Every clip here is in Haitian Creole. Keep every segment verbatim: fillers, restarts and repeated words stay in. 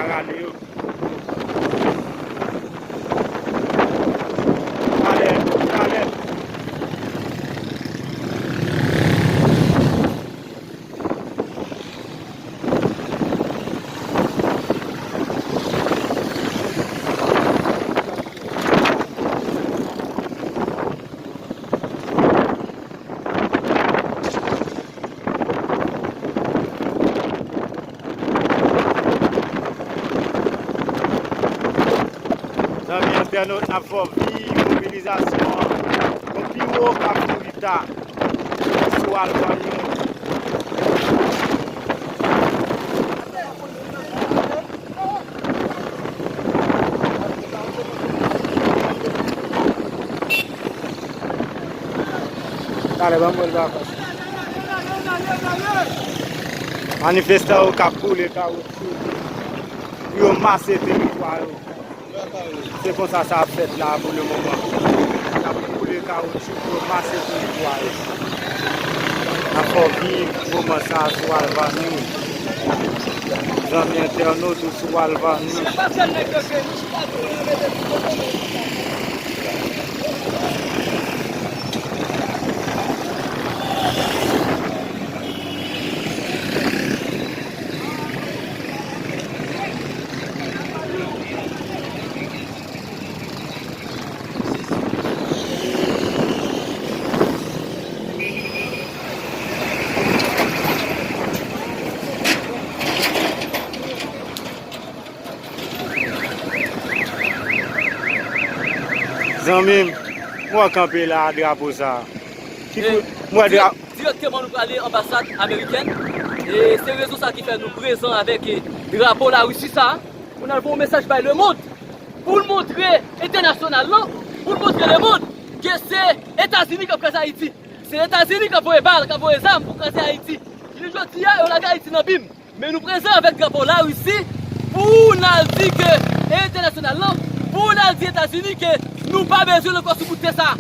Rale yo. Talè, talè. Zanmi entènot, n ap fè w viv mobilizasyon an. Yon pi wo k ap kouri ta sou Alvani. Talè, ban m wè l pa fas. Manifestan yo k ap boule kawotchou pou yo mase teritwa yo. Se konsa sa ap fèt la pou le moman. Y ap boule kawotchou pou yo mase teritwa yo. N ap fè w viv moman sa a sou Alvani. Zanmi entènot, sou Alvani. Zanmi m, m wè w kanpe la, drapo sa. Ki kout, m wè dra- Dirèkteman, nou prale anbasad amerikèn. E se rezon sa ki fè nou prezan avèk, e, drapo Larisi sa a, pou n al voye yon mesaj bay lemonn, pou n montre entènasyonal lan, pou n montre lemonn ke se Etazini k ap kraze Ayiti. Se Etazini k ap voye bal, k ap voye zam pou kraze Ayiti. Jounen jodi a, yo lage Ayiti nan bim. Men nou prezan avèk drapo Larisi pou n al di ke entènasyonal lan, pou n al di Etazini ke nou pa bezwen l ankò sou bout tè sa.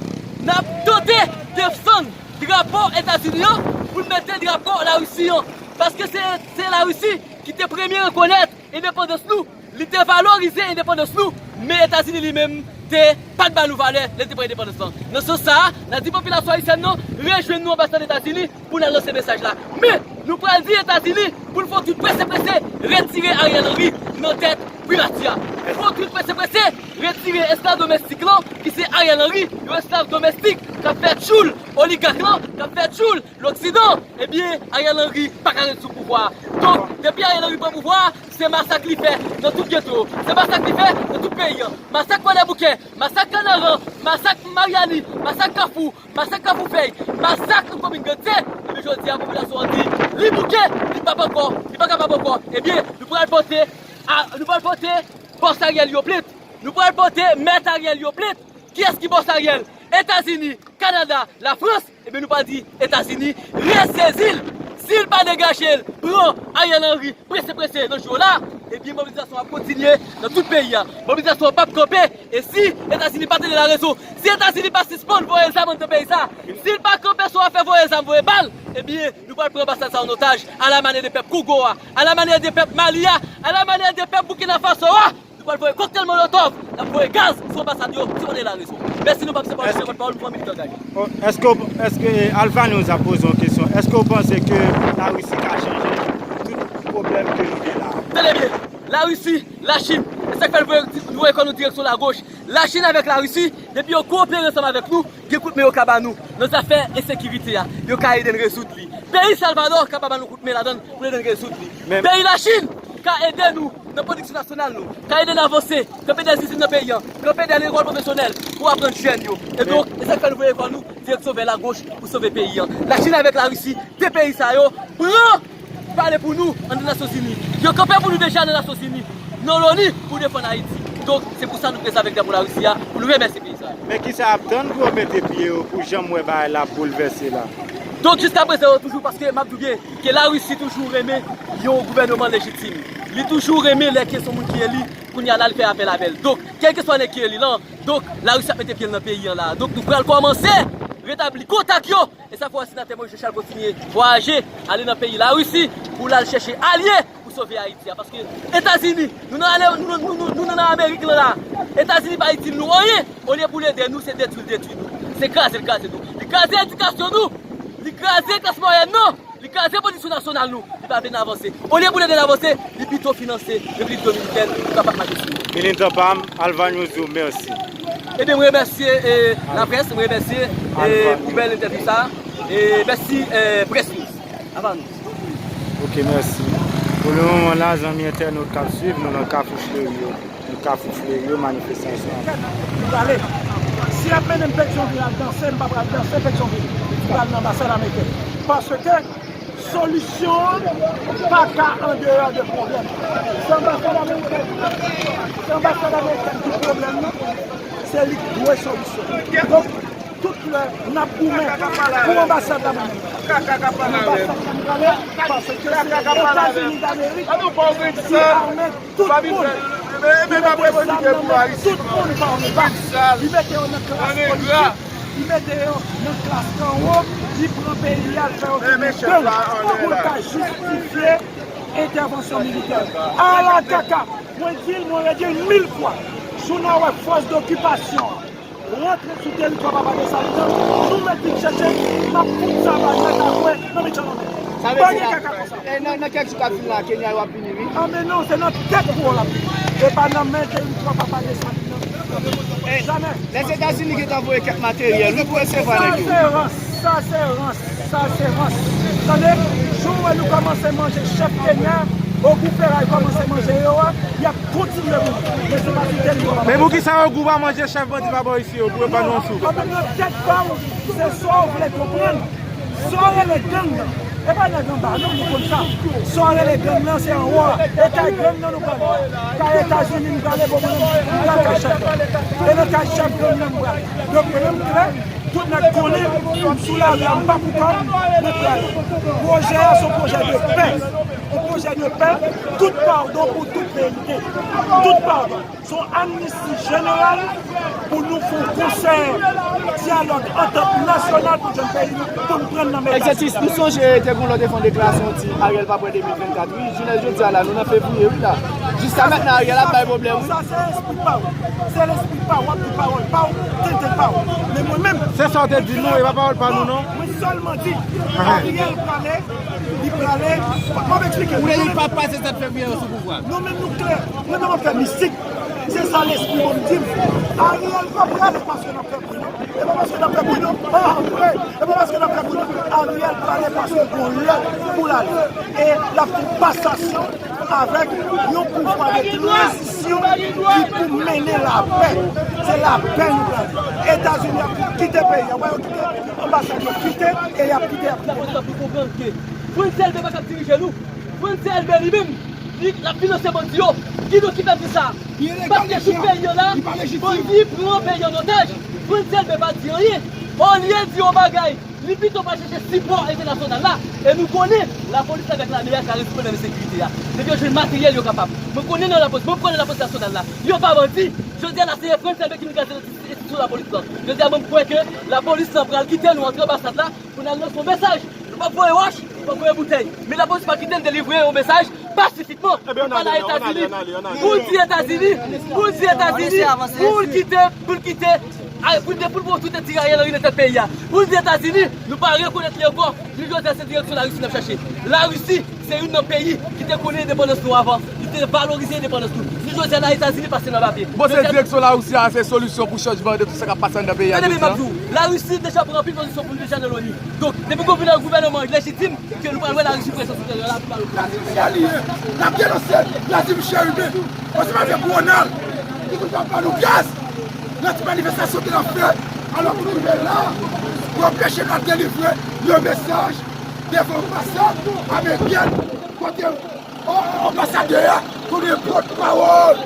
N ap tante desann drapo Etazini an pou n mete drapo Larisi an. Paske se, se Larisi ki te premye rekonèt endepandans nou. Li te valorize endepandans nou, men Etazini li menm te pa t ba nou valè lè l te pran endepandans lan. Nan sans sa a, n a di popilasyon ayisyèn nan rejwenn nou anbasad Etazini pou n al lanse mesaj la. Men, nou pral di Etazini pou l fè yon trik prese prese, retire Ariel Henry nan tèt primati a. Fè yon trik prese prese, retire esklav domestik lan, ki se Ariel Henry, yon esklav domestik k ap fè tchoul oligak lan, k ap fè tchoul Loksidan, ebyen, Ariel Henry pa ka ret sou pouvwa a. Donk, depi Ariel Henry pran pouvwa a, se masak li fè nan tout geto yo. Se masak li fè nan tout peyi an. Masak Kwadèboukè, masak Kanaran, masak Maryani, masak Kafou, masak Kafou Fèy, masak nan komin Grann Sen. Ebyen, jodi a, popilasyon an di, li bouke, li p ap ankò, li pa kapab ankò. Ebyen, nou pral pote, a, nou pral pote bòs Ariel yo plent. Nou pral pote mèt Ariel yo plent. Kiyès ki bòs Ariel? Etazini, Kanada, Lafrans. Ebyen, nou pral di Etazini resezi l. Si l pa degaje l, pran Ariel Henry prese prese nan jou la, ebyen, mobilizasyon ap kontinye nan tout peyi a. Mobilizasyon an p ap kanpe. E si Etazini pa tande larezon, si Etazini pa sispann voye zam anndan peyi sa, si l pa kanpe sou afè voye zam, voye bal, ebyen, nou pral pran anbasad sa an otaj, a la manyè de pèp Kongo a, a la manyè de pèp Mali a, a la manyè de pèp Burkina Faso a. Nou pral voye koktèl molotòv, n ap voye gaz sou anbasad yo, si w pa tande larezon. Mèsi, nou p ap se pawòl, se pawòl, mouvman militan Gaye. Oh, èske w, èske, Alpha News ap poze yon kesyon, èske w panse ke Larisi ka chanje tout pwoblèm ke nou gen la? Tande byen, Larisi, Lachin, e sa k fè nou voye, nou voye kò nou direksyon lagoch. Lachin avèk Larisi, depi yo kowopere ansanm avèk nou, gen kout men yo ka ba nou nan zafè ensekirite a. Yo ka ede n rezoud li. Peyi Salvadò ka ba nou kout men ladan l pou l ede n rezoud li. Men peyi Lachin ka ede nou nan pwodiksyon nasyonal nou, ka ede n avanse, kanpe dèz izin nan peyi an, kanpe dèz lekòl pwofesyonèl pou aprann jèn yo. E donk, e sa k fè nou voye kò nou direksyon vè lagoch pou sove peyi an. Lachin avèk Larisi, de peyi sa yo, pran pale pou nou anndan Nasyonzini. Yo kanpe pou nou deja nan Nasyonzini, nan loni, pou defann Ayiti. Donk, se pou sa nou prezan avèk drapo Larisi a, pou nou remèsye peyi sa yo. Men kisa y ap tann pou yo mete pye yo, pou jan m wè bagay la ap boulvèse la? Donk, jiskaprezan, yo toujou, paske m ap di w byen, ke Larisi toujou renmen yon gouvèneman lejitim. Li toujou renmen lè ke se yon moun ki eli, kounye a la, li fè apèl avè l. Donk, kèlkeswa nèg ki eli lan, donk, Larisi ap mete pye l nan peyi an la. Donk, nou pral kòmanse retabli kontak yo. E sa fè w wè senatè Moïse Jean Charles kontinye vwayaje, ale nan peyi Larisi, pou l al chèche alye, Sove Ayiti a, paske Etazini, nou nan ale, nou, nou, nou, nou nan Amerik lan la. Etazini pa itil nou anyen. Olye pou l ede nou, se detwi l detwi nou. Se kraze l kraze nou. Li kraze edikasyon nou. Li kraze klas mwayèn nou. Li kraze pozisyon nasyonal nou. Li pa vle n avanse. Olye pou l ede n avanse, li pito finanse Repiblik Dominikèn pou kapab mache sou nou. Militan pa m, Alva News di w mèsi. Ebyen, mwen remèsye eh, laprès, mwen remèsye eh, pou bèl entèvyou sa. E mèsi eh, Press News. Ava nou. Ok, mèsi. Pou le moman la, zanmi entènot k ap swiv nou nan Kafou Fleri yo. Nan Kafou Fleri yo, manifestasyon ap. M prale. Si y ap mennen m Petyonvil al danse, m pa pral danse Petyonvil. M pral nan anbasad amerikèn. Paske solisyon an pa ka andeyò de pwoblèm. Se anbasad amerikèn, se anbasad amerikèn ki pwoblèm nan. Se li k dwe solisyon. Donk, tout lè n ap goumen pou anbasad la, mwen menm, anbasad la m prale, paske se Etazini Damerik ki ame tout moun, li mete zam nan men tout moun pa anba, li mete yo nan klas politik, li mete yo nan klas kanwo, li pran peyi a, l fè yo tounen gang pou l ka jistifye entèvansyon militè. Ala kaka! Mwen di l, mwen redi l mil fwa, jou n a wè fòs dokipasyon an rantre sou teritwa Papa Desalin an, nou mèt vin chèche, n ap fout sa bay nèg a kwè nan Mitchell Lambert. Sa vle Pa di gen la, kaka konsa. E nan, nan kèk jou k ap vin la, Kenya yo ap vini, wi. A men non, se nan tèt ou l ap vini. E pa nan men teritwa Papa Desalin nan. Jamè. Lèzetazini gentan voye kèk materyèl, wi, pou resevwa nèg yo. Sa se rans, sa se rans, sa se rans. Tande, jou wè nou kòmanse manje chèf Kenya, Ogou Feray kòmanse manje yo a, y ap kontinye mouri. Men se pa sou teritwa. Men poukisa Ogou pa manje chèf bandi pa bò isi yo, pou yo ban nou yon sou? Kòm nan tèt pa w, se sa w vle konprann. Sa w rele gang nan, e pa nèg anba non, nou konn sa. Sa w rele gang nan, se anwo a. E kay gang nan nou prale. Kay Etazini nou prale, bon, mwen menm, m pral kay chèf gang. E nan kay chèf gang nan m prale. Donk, mwen menm, m klè, tout nèg konnen, sou lari a, m pa pou kò m, mwen prale. Pwojè a, se yon pwojè de pè. Yon pwojè de pè, tout padon pou tout verite. Tout padon. Se yon amnisti jeneral pou nou fè yon konsè dyalòg antant nasyonal pou jwenn peyi nou, pou n pran nan men Egzaktis, nou sonje te gen yon lòt enfo deklarasyon ti Ariel pa pran de mil vennkat, wi, jounen jodi a la, nou nan fevriye, wi, la. Jiska mentnan, Ariel ap bay pwoblèm, wi. Sa se lespri pa w. Se lespri pa w, w ap di pawòl pa w, tenten pa w. Men mwen menm, Se sa w te di nou, e pa pawòl pa nou, non. Mwen sèlman di, Ariel prale, li prale, m ap eksplike nou. Ou te di l p ap pase sèt fevriye sou pouvwa. Nou menm nou klè. Mwen menm m ap fè mistik. Se sa lespri mwen m di m. Ariel pa prale paske n ap fè bri non. E pa paske n ap fè bri non. Ah, vre. E pa paske n ap fè bri non. Ariel prale paske gon lè pou l ale. E l ap fè yon pasasyon avèk yon pouvwa de tranzisyon ki pou mennen lapè. Se lapè nou prale. Etazini ap kite peyi a. Wè yo kite anbasad yo kite e y ap kite, y ap kite. Frantz Elbé pa k ap dirije nou. Frantz Elbé li menm, li, l ap finanse bandi yo. Kidonk ki fè m di sa? Paske sou peyi an la, bandi pran peyi an otaj. Frantz Elbé pa di anyen. Olye di yon bagay, li pito pa chèche sipò entènasyonal la. E nou konnen, lapolis avèk lame a ka rezoud pwoblèm ensekirite a. Depi yo jwenn materyèl, yo kapab. Mwen konnen nan lapolis, mwen konnen lapolis nasyonal la. Yo pa bandi. Jodi a la, se Frantz Elbé ki vin kraze enstitisyon lapolis lan. Jodi a, mwen kwè ke lapolis lan pral kite nou antre anbasad la. Pou n al lanse yon mesaj. Nou p ap voye wòch, nou p ap voye boutèy. Men lapolis pa kite n delivre yon mesaj pasifikman. Pou n pale a Etazini, pou n di Etazini, pou n di Etazini, pou l kite, pou l kite, a, pou l de-, pou l pran tout tiraye nan ri nan tèt peyi a. Pou n di Etazini, nou pa rekonèt li ankò. Jounen jodi a, se direksyon Larisi n ap chache. Larisi, se youn nan peyi ki te konnen endepandans nou avan. Li te valorize endepandans nou. Jounen jodi a, la, Etazini pase nan papye. Bon, se direksyon Larisi a, se solisyon pou chanjman de tout sa k ap pase anndan peyi a jodi a. Tande byen, m ap di w, Larisi deja pran anpil pozisyon pou l deja nan loni. Donk, depi gon vin nan gouvènman lejitim, ke nou pral wè Larisi prezan sou teren an la pou ba yo gaz. L a li ye, l ap denonse Vladimir Chérubin, ansanm avèk Ronald, ki konn pa ba nou gaz nan ti manifestasyon ke n ap fè, alò pou nou rive la, pou anpeche n al delivre yon mesaj devan anbasad amerikèn, kote anbasadè a tounen pòtpawòl,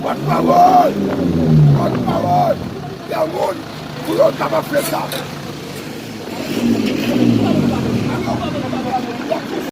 pòtpawòl, pòtpawòl, yon moun pou yo kapab fè sa.